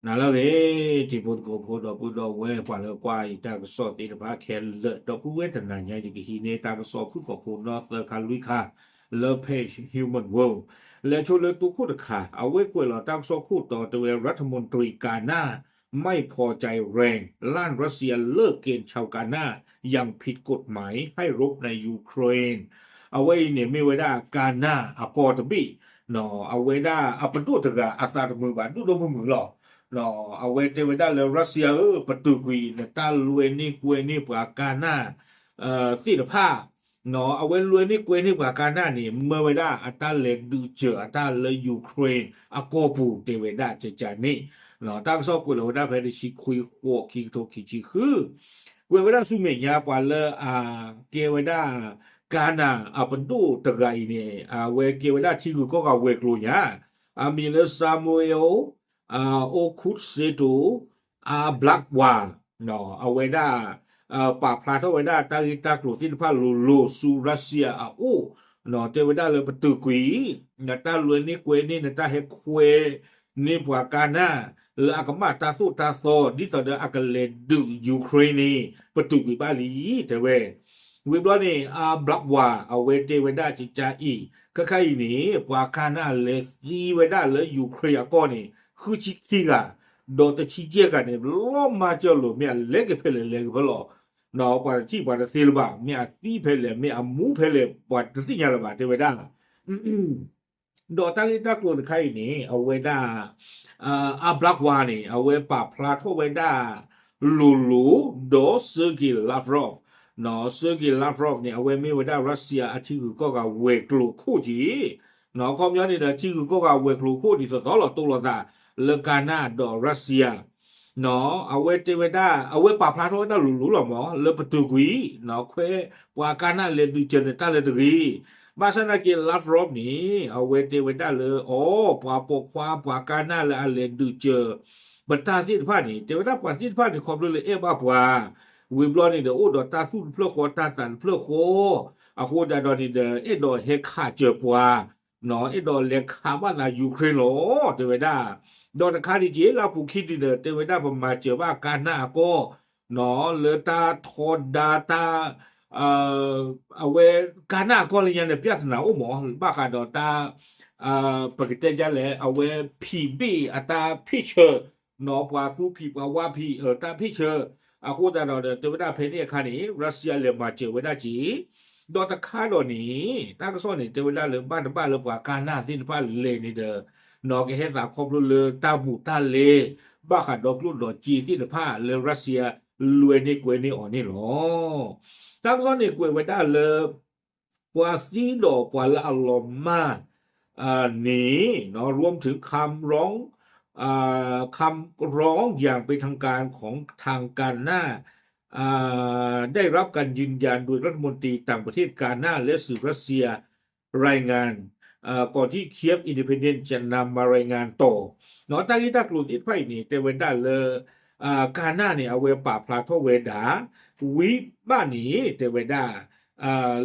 နၤလၢအဂ့ၤ ထံဖိကီၢ်ဖိဒီပုၢ်ဒီဝဲၢ် ပှၤလၢကွၢ်ယတၢ်ကစီၣ်သ့ၣ်တဖၣ်ခဲလၢာ် ဒီပုၢ်ဝဲၢ်တနၤညါ ယကဟံးန့ၢ်တၢ်ကစီၣ်ဖုၣ်ကိာ်ဖိနီၢ်သၢခါလွံၢ်ခါ လၢ page Human World လဲၤဆိလၢတိခိၣ်တခါ အဝဲကွဲးလီၤတၢ်ကစီၣ်ခိၣ်တီတဲဝဲ รัฐมนตรีกาหน้า ไม่พอใจแรง ลั่นรัสเซียเลิกเกณฑ์ชาวกาหน้า อย่างผิดกฎหมายให้รบในยูเครน အဝဲအံၤန့ၣ်မ့ၢ်ဝဲဒၣ်ကါနၢ်အကီၢ်တဘ့ၣ် အဝဲဒၣ်အပဒိၣ်တဂၤအသးတမုာ်ဘၣ်ဒိၣ်ဒိၣ်မုၢ်မုၢ်လီၤ. အဝဲတဲဝဲဒၣ်လၢ Russia ဧၢ ပတုာ်ကွံာ် နတၢ်လွဲန့ၢ်ကွဲန့ၢ်ပှၤကါနၢ်သ့ၣ်တဖၣ် အဝဲလွဲန့ၢ်ကွဲန့ၢ်ပှၤကါနၢ်န့ၣ် မၢဝဲဒၣ်အတၢ်လဲၤဒုးစၢၤအတၢ်လၢ Ukraine အကီၢ်ပူၤ တဲဝဲဒၣ်ကကန့ၣ် တၢ်ကစီၣ်ကွဲးလီၤဝဲဒၣ်ဖဲတဆံခွံ ဃိး ခံကထိခံဆံဃု ကွဲးဝဲဒၣ်ဆူမဲာ်ညါ ပှၤလၢအကဲဝဲဒၣ် ကါနၢ်အပဒိၣ်တဂၤအံၤန့ၣ် အဝဲကဲဝဲဒၣ်ထံဂုၤကီၢ်ဂၤဝဲၤကျိၤညါ အမံၤလၢ Samuel Okudzeto Ablackwa အဝဲဒၣ် ပာ်ဖျါထီၣ်ဝဲဒၣ်တၢ်ဂ့ၢ်တၢ်ကျိၤသ့ၣ်တဖၣ်လိၤလိၤဆူ Russia အအိၣ် တဲဝဲဒၣ်လၢပတုာ်ကွံာ် နတၢ်လွဲန့ၢ်ကွဲန့ၢ် နတၢ်ဟဲခွဲန့ၢ်ပှၤကါနၢ် လၢအကမၣ်တၢ်သိၣ်တၢ်သီ ဒ်သိးဒီးအကလဲၤဒုး Ukraine န့ၣ် ပတုာ်ကွံာ်ဘၣ်လံ တဲဝဲ ဝံၤဘျီန့ၣ် Ablackwa အဝဲတဲဝဲဒၣ်ကကအံၤ ခဲခါအံၤန့ၣ် ပှၤကါနၢ်လဲၤသံဝဲဒၣ်လၢ Ukraine အကီၢ်န့ၣ် ဃုဆံခံဂၤ ဒီးတဆံယဲၢ်ဂၤန့ၣ် လီၤမၢ်စၢၤလိာ် မ့ၢ်အလဲၤက့ၤဖဲလဲၣ်လဲၤက့ၤဖဲလဲၣ် ပှၤတထံၣ်ပှၤတသ့လၢၤဘၣ် မ့ၢ်အသံဖဲလဲၣ် မ့ၢ်အမူဖဲလဲၣ် ပှၤတသ့ၣ်ညါလၢၤဘၣ် တဲဝဲဒၣ် ဒီးတၢ်ဂ့ၢ်တၢ်ကျိၤတခါအံၤန့ၣ် အဝဲဒၣ် Ablackwa န့ၣ် အဝဲပာ်ဖျါထီၣ်ဝဲဒၣ် လိၤလိၤ ဒီး Sergei Lavrov Sergei Lavrov န့ၣ် အဝဲမ့ၢ်ဝဲဒၣ် Russia အထံဂုၤကီၢ်ဂၤဝဲၤကျိၤခိၣ်က့ၤ ခီပညီန့ၣ်ဒီး ထံဂုၤကီၢ်ဂၤဝဲၤကျိၤခိၣ်ဒ်သိးသိးလီၤ တိၢ်လိာ်သးလၢကါနၢ်ဒီး Russia အဝဲတဲဝဲဒၣ် အဝဲပာ်ဖျါထီၣ်ဝဲဒၣ်လိၤလိၤလီၤမး လၢပတုာ်ကွံာ် ခွဲးပှၤကါနၢ်လဲၤဒုးစၢၤန့ၣ် တၢ်လၢတဂ့ၤ ဘၣ်ဆၣ်သနာ်က့ Lavrov န့ၣ် အဝဲတဲဝဲဒၣ်လၢ အီ ပှၤပိာ်ခွါပှၤကါနၢ်လၢအလဲၤဒုးစၢၤ ပတၢ်သ့ၣ်တဖၣ်န့ၣ် တဲဝဲဒၣ်ပှၤသ့ၣ်တဖၣ်န့ၣ် ခီဖျိလၢအဲၣ်ဘၣ်ပှၤ ဝံၤဘျီန့ၣ်ဒီး အိၣ်ဒီးတၢ်သူၣ်တဖျၢၣ်ဃီ တၢ်သးတဖျၢၣ်ဃီ အဃိသတးဒီးန့ၣ်ဒီး အဲၣ်ဒိးဟဲခးစၢၤပှၤ အဲၣ်ဒိးလဲၤခးဘၣ်သး Ukraine လီၤ တဲဝဲဒၣ် ဒီးတခါဒံးက့ လၢအပူၤခံဒံးဒီး တဲဝဲဒၣ်ပမၤစၢၤဘၣ်ကါနၢ်အကီၢ် လၢတၢ်ထီဒါတၢ် အဝဲကါနၢ်အကီၢ်လၢညါန့ၣ် ပြဿနာအိၣ်မး ဘၣ်ဃးဒီးတၢ် ပကတဲဒ်လဲၣ် အဝဲဖံးဘ့ၣ်အတၢ်ဖ့ၣ်ဆၢ ပှၤသူဖံးပှၤဝါဖံး တၢ်ဖ့ၣ်ဆၢ အဃိသတးဒီး တဲဝဲဒၣ်ဖဲန့ၣ်အခါန့ၣ် Russia လဲၤမၤစၢၤဝဲဒၣ်က့ၤ ဒီးတခါဒီးန့ၣ် တၢ်ကစီၣ်န့ၣ် တဲဝဲဒၣ်လၢဘၣ်တဘၣ်လၢပှၤကါနၢ်သ့ၣ်တဖၣ်လဲၤန့ၣ်ဒီး ကဟဲသးခီဖျိလၢတၢ်ဘူးတၢ်လဲ ဘၣ်ဃးဒီးကျိၣ်ဒီးစ့သ့ၣ်တဖၣ်လၢ Russia လွဲန့ၢ်ကွဲန့ၢ်အီၤန့ၣ်လီၤ. တၢ်ကစီၣ်န့ၣ်ကွဲးဝဲဒၣ်လၢ ပှၤသံဒီးပှၤလၢအလီၤမၢ် န့ၣ် รวมถึงคำร้อง คำร้องอย่างเป็นทางการของทางกาหน้า ได้รับการยืนยันโดยรัฐมนตรีต่างประเทศกาหน้าและสื่อรัสเซียรายงาน ก่อนที่ Kyiv Independent จะนำมารายงานต่อ တၢ်ဂ့ၢ်တၢ်ကျိၤသ့ၣ်တဖၣ်အံၤန့ၣ် တဲဝဲဒၣ်လၢ ကါနၢ်န့ၣ် အဝဲပာ်ဖျါထီၣ်ဝဲဒၣ် ဝံၤဘၣ်န့ၣ် တဲဝဲဒၣ်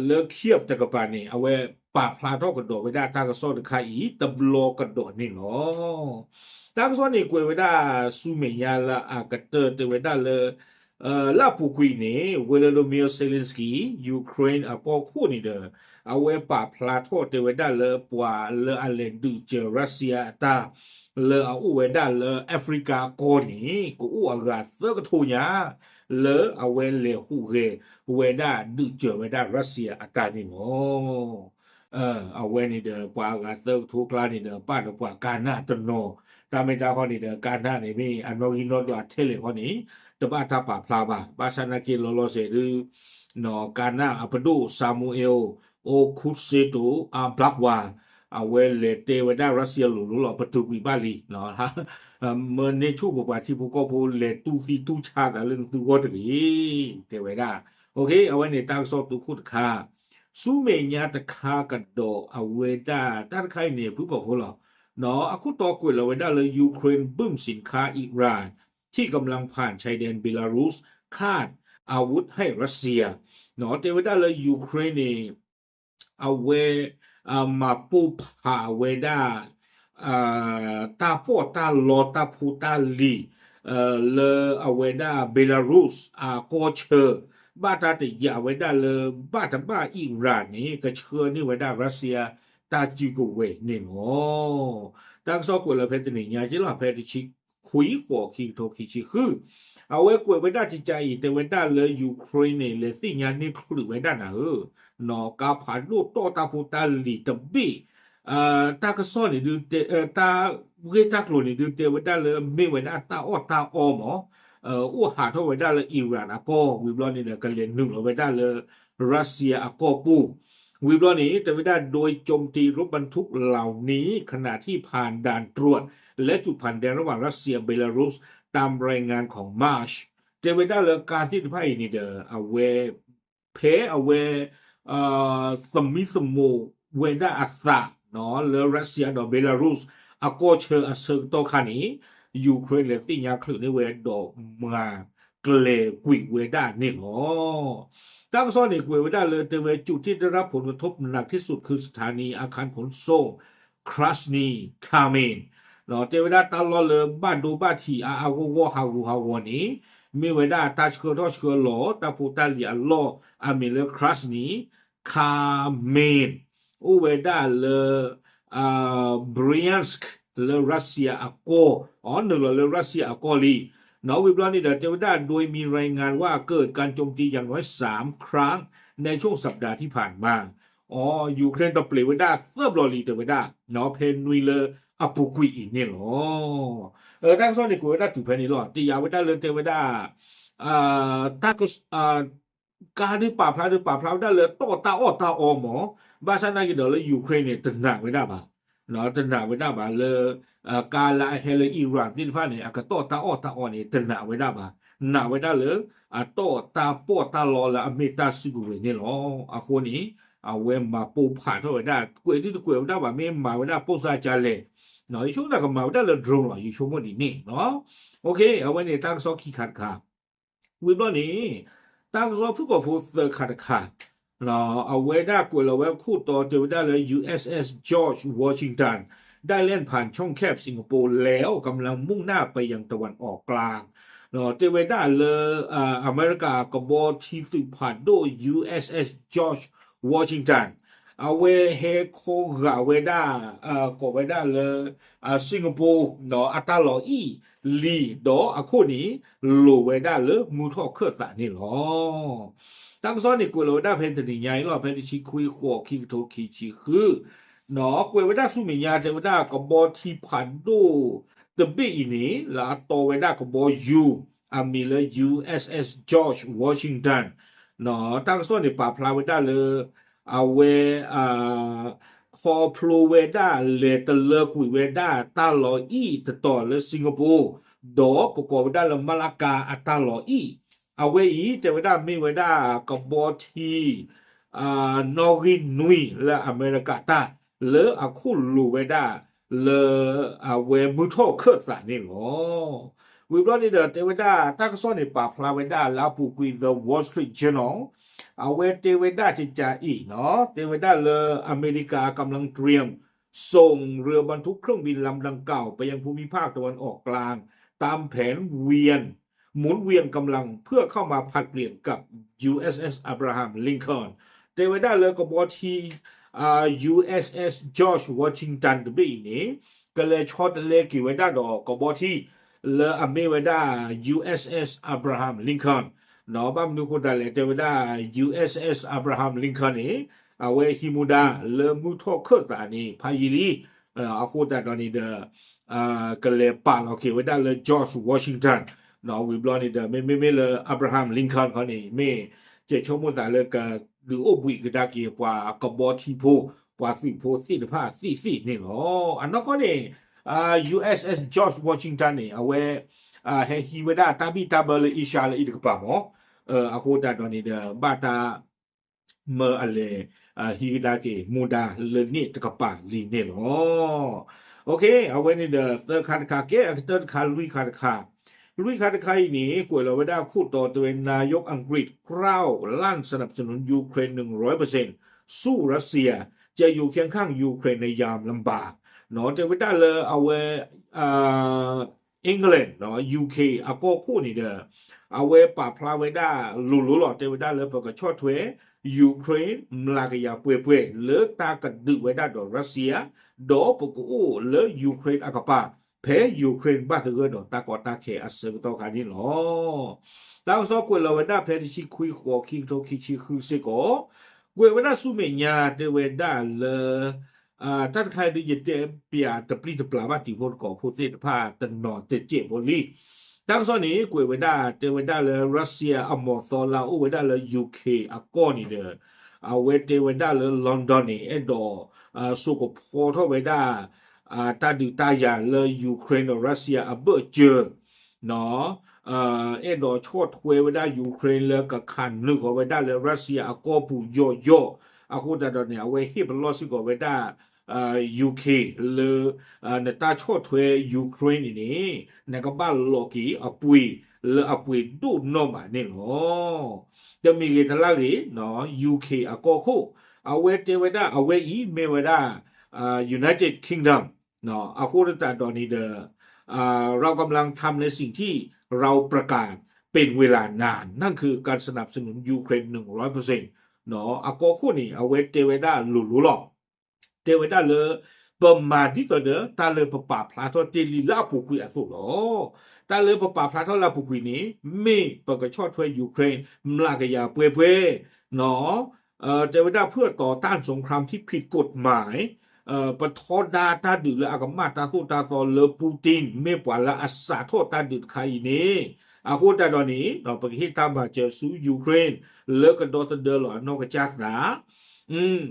လၢ Kyiv တကပၤန့ၣ် အဝဲပာ်ဖျါထီၣ်ကဒီးဝဲဒၣ်တၢ်ကစီၣ်တခါအံၤ တဘျီကဒီးန့ၣ်လီၤ. တၢ်ကစီၣ်န့ၣ်ကွဲးဝဲဒၣ်ဆူမဲာ်ညါလၢအကတၢၢ်တဲဝဲဒၣ်လၢ လၢအပူၤကွံာ်န့ၣ် Volodymyr Zelenskyy Ukraine အကီၢ်ခိၣ်န့ၣ်ဒီး အဝဲပာ်ဖျါထီၣ်တဲဝဲဒၣ်လၢပှၤလၢအလဲၤဒုးစၢၤ Russia အတၢ် လၢအအိၣ်ဝဲဒၣ်လၢ Africa ကီၢ်န့ၣ် ကအိၣ်အဂၤသၢကထိညါ လၢအဝဲလဲၤဟူးဂဲၤဝဲဒၣ်ဒုးစၢၤဝဲဒၣ် Russia အတၢ်န့ၣ်လီၤ. အဝဲန့ၣ်ဒီး ပှၤအဂၤသၢကထိကျါန့ၣ်ဒီး ပၣ်ဒီးပှၤကါနၢ်တနီၤ တၢ်မ့ၢ်တၢ်ဃီန့ၣ်ဒီး ကါနၢ်န့ၣ်မ့ၢ်အနီၣ်ဂံၢ်နီၣ်ဒွးထဲလဲၣ်ဃီန့ၣ် တဘၣ်တၢ်ပာ်ဖျါဘၣ်. ဘၣ်ဆၣ်သနာ်က့လီၤလီၤဆဲးဒုး ကါနၢ်အပဒိၣ် Samuel Okudzeto Ablackwa အဝဲလဲၤတဲဝဲဒၣ် Russia လိၤလိၤလီၤ ပတုာ်ကွံာ်ဘၣ်လံ မၢန့ၢ်ဆူၣ်ပပှၤထံဖိကီၢ်ဖိ လဲၤတူၢ်သံတူၢ်ဆါသးလၢနသုဂီၢ်တဂ့ၤ တဲဝဲဒၣ်. အဝဲန့ၣ်တၢ်ကစီၣ်တိခိၣ်တခါ ဆူမဲာ်ညါတခါကဒီးအဝဲဒၣ် တၢ်တခါအံၤန့ၣ် ဖုၣ်ကိာ်ဖိလီၤ. အခိၣ်တီကွဲးလီၤဝဲဒၣ်လၢ Ukraine บึ้มสินค้าอิหร่านที่กำลังผ่านชายแดนเบลารุส ขายอาวุธให้รัสเซีย တဲဝဲဒၣ်လၢ Ukraine န့ၣ် အဝဲ မၤပိၢ်ဖးဝဲဒၣ် တၢ်ပီးတၢ်လီတၢ်ဖိတၢ်လံၤ လၢအဝဲဒၣ် Belarus အကီၢ်ဆၢ ဘၣ်တၢ်တယာ်ဝဲဒၣ်လၢ ဘၣ်တဘၣ် Iran န့ၣ် ကဆှၢန့ၢ်ဝဲဒၣ် Russia တၢ်စုကဝဲၤန့ၣ်လီၤ. တၢ်ကစီၣ်ကွဲးလီၤဖဲတနံၤညါက့လီၤ ဖဲတဆံခွံဃိး ခံကထိခံဆံဃု အဝဲကွဲးဝဲဒၣ်ကကးအံၤ တဲဝဲဒၣ်လၢ Ukraine န့ၣ် လဲၤသ့ၣ်ညါန့ၢ်ချုးဝဲဒၣ်နၤဧၢ ကါဖးဒိၣ်တီၢ်တၢ်ဖိတၢ်လံၤတဘ့ၣ် တၢ်ကစီၣ်န့ၣ်ဒု တၢ်ဂ့ၢ်တၢ်ကျိၤန့ၣ်ဒု တဲဝဲဒၣ်လၢမ့ၢ်ဝဲဒၣ်တၢ်အီၣ်တၢ်အီမး အိၣ်ဟးထီၣ်ဝဲဒၣ်လၢ Iran အကီၢ် ဝံၤဘျီန့ၣ်ဒီး ကလဲၤနုာ်လီၤဝဲဒၣ်လၢ Russia အကီၢ်ပူၤ ဝံၤဘျီန့ၣ် တဲဝဲဒၣ် โดยโจมตีรถบรรทุกเหล่านี้ขณะที่ผ่านด่านตรวจและจุดผ่านแดนระหว่างรัสเซีย เบลารุส ตามรายงานของ March တဲဝဲဒၣ်လၢကါသ့ၣ်တဖၣ်အံၤန့ၣ်ဒီး အဝဲ ဖဲအဝဲ သမံသမိးဝဲဒၣ်အသး လၢ Russia ဒီး Belarus အကီၢ်ဆၢအဆၢကတီၢ်ခါန့ၣ် Ukraine လဲၤသ့ၣ်ညါချုးန့ၢ်ဝဲဒီးမၤကျဲၤကွံာ်ဝဲဒၣ်န့ၣ်လီၤ. တၢ်ကစီၣ်န့ၣ်ကွဲးဝဲဒၣ်လၢ တဲဝဲ จุดที่ได้รับผลกระทบหนักที่สุดคือสถานีอาคารขนส่ง Krasny Kamensk တဲဝဲဒၣ်တၢ်လီၢ်လၢဘၣ်ဒိဘၣ်ထံးအါအါဂီၢ်ဂီၢ် ဟးဂူာ်ဟးဂီၤန့ၣ် မ့ၢ်ဝဲဒၣ်တၢ်ဆှၢထီၣ်ဆှၢလီၤ တၢ်ဖိတၢ်လံၤအလီၢ် အမံၤလၢ Krasny Kamensk အိၣ်ဝဲဒၣ်လၢ Bryansk လၢ Russia အကီၢ် အနုာ်လီၤလၢ Russia အကီၢ်လံ နီၣ်ဝံၤဘျီန့ၣ်ဒီး တဲဝဲဒၣ် โดยมีรายงานว่าเกิดการโจมตีอย่างน้อยสามครั้งในช่วงสัปดาห์ที่ผ่านมา အ Ukraine တပျ့ၤဝဲဒၣ်သၢဘျီလံ တဲဝဲဒၣ် ဖဲနွံလၢအပူၤကွံာ်အံၤန့ၣ်လီၤ. တၢ်ကစီၣ်န့ၣ်ကွဲးဝဲဒၣ်တုၤဖဲန့ၣ်လီၤ. တယာ်ဝဲဒၣ်လၢတဲဝဲဒၣ် တၢ် ကါဒုးပာ်ဖျါဒုးပာ်ဖျါဝဲဒၣ်လၢတီၢ်တၢ်အီၣ်တၢ်အီမး, ဘၣ်ဆၣ်နာ်က့ဒီးလၢ Ukraine န့ၣ် တနာ်ဝဲဒၣ်ဘၣ်, တနာ်ဝဲဒၣ်ဘၣ်လၢ ကါလၢအဟဲလၢ Iran သ့ၣ်တဖၣ်န့ၣ် အကတီၢ်တၢ်အီၣ်တၢ်အီန့ၣ် တနာ်ဝဲဒၣ်ဘၣ်, နာ်ဝဲဒၣ်လၢ အတီၢ်တၢ်ပီးတၢ်လီလၢအမ့ၢ်တၢ်စုကဝဲၤန့ၣ်လီၤ. အဃိန့ၣ် အဝဲမၤပိာ်ဖးထီၣ်ဝဲဒၣ် ကွဲးဒုတကွဲးဝဲဒၣ်ဘၣ် မ့ၢ်မၤဝဲဒၣ်ပိၢ်စၢ်ကလဲၣ်, ယဆိကမိၣ်ကမၤဝဲဒၣ်လၢ drone လီၤ ယဆိကမိၣ်ဒ်န့ၣ်, အဝဲန့ၣ်တၢ်ကစီၣ်ခံခါတခါ, ဝံၤဘျီန့ၣ် တၢ်ကစီၣ်ဖုၣ်ကိာ်ဖိသၢခါတခါ, အဝဲဒၣ်ကွဲးလီၤဝဲခိၣ်တီတဲဝဲဒၣ်လၢ USS George Washington ได้แล่นผ่านช่องแคบสิงคโปร์แล้วกำลังมุ่งหน้าไปยังตะวันออกกลาง တဲဝဲဒၣ်လၢ အမဲရကၤကဘီထံသုးဖးဒိၣ် USS George Washington အဝဲဟဲခီဂာ်ဝဲဒၣ် ကိးဝဲဒၣ်လၢ Singapore အတၢ်လီၢ်အံၤလံ ဒီးအခိၣ်န့ၣ် လိၤဝဲဒၣ်လၢမုၢ်ထီၣ်ခၢၣ်သးန့ၣ်လီၤ. တၢ်ကစီၣ်န့ၣ်ကွဲးလီၤဝဲဒၣ်ဖဲတနံၤညါအံၤလီၤ ဖဲတဆံခွံဃိး ခံကထိခံဆံဃု, ကွဲးဝဲဒၣ်ဆူမဲာ်ညါတဲဝဲဒၣ်ကဘီထံဖးဒိၣ်တဘ့ၣ်အံၤန့ၣ် လၢအတီဝဲဒၣ်ကဘီယူၤ အမံၤလၢ USS George Washington တၢ်ကစီၣ်န့ၣ် ပာ်ဖျါဝဲဒၣ်လၢ အဝဲ ခီဖျိဝဲဒၣ်လဲၤတလၢကွံာ်ဝဲဒၣ်တၢ်လီၢ်အံၤတတီၤလၢ Singapore ဒီးပကိးဝဲဒၣ်လၢ Malacca အတၢ်လီၢ်အံၤ, အဝဲအံၤတဲဝဲဒၣ်မ့ၢ်ဝဲဒၣ်ကဘီထံ နီၣ်ဂံၢ်နွံလၢအမဲရကၤတၢ် လၢအခိၣ်လိၤဝဲဒၣ်လၢ အဝဲမုၢ်ထီၣ်ခၢၣ်သးန့ၣ်လီၤ. ဝံၤဘျီန့ၣ်ဒီးတဲဝဲဒၣ်တၢ်ကစီၣ်န့ၣ် ပာ်ဖျါဝဲဒၣ်လၢအပူၤကွံာ် The Wall Street Journal အဝဲတဲဝဲဒၣ်ကကးအံၤ, တဲဝဲဒၣ်လၢအမဲရကၤ กำลังเตรียมส่งเรือบรรทุกเครื่องบินลำดังกล่าวไปยังภูมิภาคตะวันออกกลางตามแผนเวียน หมุนเวียนกำลังเพื่อเข้ามาผลัดเปลี่ยนกับ USS Abraham Lincoln တဲဝဲဒၣ်လၢကဘီထံ USS George Washington တဘ့ၣ်အံၤန့ၣ် ကလဲၤဆီတလဲက့ၤဝဲဒၣ်ဒီးကဘီထံ လၢအမ့ၢ်ဝဲဒၣ် USS Abraham Lincoln ဘၣ်မနုၤအဃိသတးလဲၣ် တဲဝဲဒၣ် USS Abraham Lincoln န့ၣ် အဝဲဟံးမူဒါလၢမုၢ်ထီၣ်ခၢၣ်သးန့ၣ် ဖးယံာ်လံ အဃိသတးဒီးန့ၣ်ဒီး ကလဲၤပာ်လီၤက့ၤဝဲဒၣ်လၢ George Washington ဝံၤဘျီန့ၣ်ဒီး မ့မ့မ့ၢ်လၢ Abraham Lincoln ခီန့ၣ် မ့ၢ်ကဲဆိကမိၣ်သးလၢကဒုးအိၣ်ဘှံးကဒါက့ၤပှၤကဘီထံဖိ ပှၤသုးဖိသ့ၣ်တဖၣ်သ့ၣ်သ့ၣ်န့ၣ်လီၤ. အနီၢ်ကီၢ်န့ၣ် USS George Washington န့ၣ် အဝဲ ဟဲဟံးဝဲဒၣ်တၢ်ဘံၣ်တၢ်ဘၢလၢအ့ရှါလၢအံၤတကပၤမး, အဃိသတးဒီးန့ၣ်ဒီး ဘၣ်တၢ် မၢအလဲၤ ဟံးကဒါက့ၤမူဒါလၢန့ၣ်တကပၤလံန့ၣ်လီၤ. အဝဲန့ၣ်ဒီးသၢခါတခါ, ကဲအကတၢၢ်တခါ လွံၢ်ခါတခါ, လွံၢ်ခါတခါအံၤန့ၣ် ကွဲးလီၤဝဲဒၣ်ခိၣ်တီတဲဝဲ นายกอังกฤษกล่าวลั่นสนับสนุนยูเครนหนึ่งร้อยเปอร์เซ็นต์ สู้รัสเซีย จะอยู่เคียงข้างยูเครนในยามลำบาก တဲဝဲဒၣ်လၢအဝဲ England, UK အကီၢ်ခိၣ်န့ၣ်ဒီး အဝဲပာ်ဖျါဝဲဒၣ်လိၤလိၤလီၤ. တဲဝဲဒၣ်လၢပကဆီၣ်ထွဲ Ukraine မျးကယၤပှဲၤပှဲၤ လၢတၢ်ကဒုးဝဲဒၣ်ဒီး Russia ဒီးပကအိၣ်လၢ Ukraine အကပၤ ဖဲ Ukraine ဘၣ်သဂၢၢ်ဒီးတၢ်ကီတၢ်ခဲအဆၢကတီၢ်ခါန့ၣ်လီၤ. တၢ်ကစီၣ်ကွဲးလီၤဝဲဒၣ်ဖဲတဆံခွံ ဃိး ခံကထိခံဆံဃုစ့ၢ်ကီး, ကွဲးဝဲဒၣ်ဆူမဲာ်ညါတဲဝဲဒၣ်လၢ တၢ်တခါအံၤဒုးယတဲပၠးတပျံၤတပျၢ်ဘၣ်တံၤဖိသကိးဖိသ့ၣ်တဖၣ်တနီၤတစဲးဖိလံ. တၢ်ကစီၣ်န့ၣ် ကွဲးဝဲဒၣ်တဲဝဲဒၣ်လၢ Russia အမီၤသီလၢအအိၣ်ဝဲဒၣ်လၢ UK အကီၢ်န့ၣ်ဒီး အဝဲတဲဝဲဒၣ်လၢ London န့ၣ် အဲၣ်ဒိး စိာ်ကဖီထီၣ်ဝဲဒၣ် တၢ်ဒုးတၢ်ယၤလၢ Ukraine ဒီး Russia အဘၢၣ်စၢၤ အဲၣ်ဒိးဆီၣ်ထွဲဝဲဒၣ် Ukraine လၢကခးနုာ်ဃီၤဝဲဒၣ်လၢ Russia အကီၢ်ပူၤယီၢ်ယီၢ်, အဃိသတးဒီးန့ၣ် အဝဲဟ့ၣ်ပလီၢ်စ့ၢ်ကီးဝဲဒၣ် UK လၢ နတၢ်ဆီၣ်ထွဲ Ukraine န့ၣ်န့ၣ် နကဘၣ်လီၤက့ၤအပှ့ၤလၢအပှ့ၤဒိၣ်နီၢ်မးန့ၣ်လီၤ. တမံၤဂ့ၤတလါဂ့ၤ UK အကီၢ်ခိၣ် အဝဲတဲဝဲဒၣ် အဝဲအံၤမ့ၢ်ဝဲဒၣ် United Kingdom အဃိသတးဒီးန့ၣ်ဒီး เรากำลังทำในสิ่งที่เราประกาศเป็นเวลานาน นั่นคือการสนับสนุนยูเครน หนึ่งร้อยเปอร์เซ็นต์ အကီၢ်ခိၣ်န့ၣ် အဝဲတဲဝဲဒၣ်လိၤလိၤလီၤ. တဲဝဲဒၣ်လၢ ပမၤဒ်သိးဒီး တၢ်လၢပပာ်ဖျါထီၣ်တ့ၢ်လံလၢအပူၤကွံာ်အသိးလီၤ. တၢ်လၢပပာ်ဖျါထီၣ်လၢအပူၤကွံာ်န့ၣ် မ့ၢ်ပကဆီၣ်ထွဲ Ukraine မျးကယၤပှဲၤပှဲၤ တဲဝဲဒၣ် เพื่อต่อต้านสงครามที่ผิดกฎหมาย ပထီဒါတၢ်ဒုးလၢအကမၣ်တၢ်သိၣ်တၢ်သီလၢ Putin မ့ၢ်ပှၤလၢအစးထီၣ်တၢ်ဒုးတခါအံၤန့ၣ် အဃိသတးဒီးန့ၣ် ပကဟ့ၣ်တၢ်မၤစၢၤဆူ Ukraine လၢကဒီသဒၢလီၤအနီၢ်ကစၢ်သး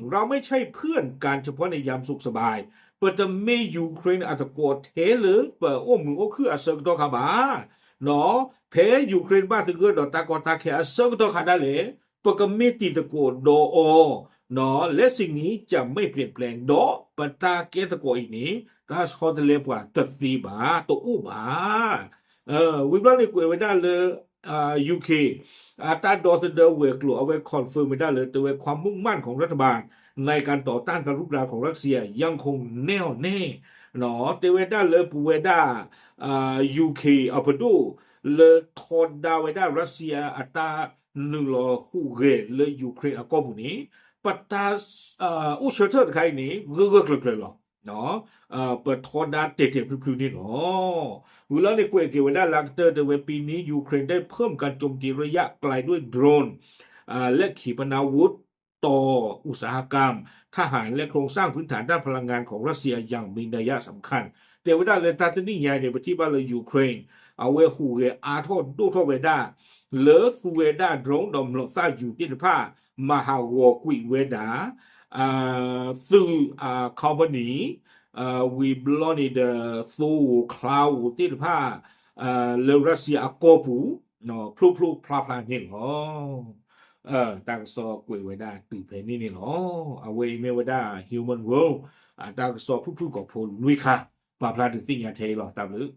เราไม่ใช่เพื่อนกันเฉพาะในยามสุขสบาย ပတမ့ၢ် Ukraine အသကိးထဲလၢပအိၣ်မုာ်အိၣ်ခုၣ်အဆၢကတီၢ်ခါဘၣ်. ဖဲ Ukraine ဘၣ်သဂၢၢ်ဒီးတၢ်ကီတၢ်ခဲအဆၢကတီၢ်ခါဒၣ်လဲာ် ပကမ့ၢ်တံၤသကိးဒီးအီၤ และสิ่งนี้จะไม่เปลี่ยนแปลง ဒီးပတၢ်ကဲသကိးအံၤန့ၣ် တၢ်ဆီတလဲပှၤတသ့ဘၣ် တအိၣ်ဘၣ်. ဝံၤဘျီန့ၣ်ကွဲးဝဲဒၣ်လၢ UK အတၢ်ဒီသဒၢဝဲၤကျိၤ အဝဲ confirm ဝဲဒၣ်လၢ တဲဝဲ ความมุ่งมั่นของรัฐบาลในการต่อต้านการรุกรานของรัสเซียยังคงแน่วแน่ တဲဝဲဒၣ်လၢပဝဲဒၣ် UK အပဒိၣ် လၢထီဒါဝဲဒၣ် Russia အတၢ်နုာ်လီၤဟူးဂဲၤလၢ Ukraine အကီၢ်ပူၤန့ၣ် ပတၢ်အိၣ်ဆၢထၢၣ်တခါအံၤန့ၣ် ဂၢၢ်ဂၢၢ်ကျၢၤကျၢၤလီၤ. ပထီဒါတဲာ်တဲာ်ဖျုးဖျုးန့ၣ်လီၤ. ဝံၤလီၤန့ၣ်ကွဲးက့ၤဝဲဒၣ်လၢကတၢၢ် တဲဝဲ ปีนี้ ยูเครนได้เพิ่มการโจมตีระยะไกลด้วยโดรน และขีปนาวุธต่ออุตสาหกรรม ทหาร และโครงสร้างพื้นฐานด้านพลังงานของรัสเซียอย่างมีนัยสำคัญ တဲဝဲဒၣ်လၢတၢ်တနံၣ်ညါန့ၣ် ပထံၣ်ဘၣ်လၢ Ukraine အဝဲဟူးဂဲၤအါထီၣ်ဒိၣ်ထီၣ်ဝဲဒၣ် လၢသူဝဲဒၣ် drone ဒီးမျိာ်သၣ်ယူၤသ့ၣ်တဖၣ် မၤဟးဂီၤကွံာ်ဝဲဒၣ် သုး company ဝံၤဘျီန့ၣ်ဒီး သိဧိၤချါဧိၤသ့ၣ်တဖၣ် လၢ Russia အကီၢ်ပူၤ ဖျိဖျိဖျါဖျါန့ၣ်လီၤ. တၢ်ကစီၣ်ကွဲးဝဲဒၣ်တုၤဖဲန့ၣ်န့ၣ်လီၤ. အဝဲအံၤမ့ၢ်ဝဲဒၣ် Human World တၢ်ကစီၣ်ဖုၣ်ဖုၣ်ကိာ်ဖိလွံၢ်ခါ ပာ်ဖျါဒုးသ့ၣ်ညါထဲအံၤလီၤ. တၢ်ဘျုး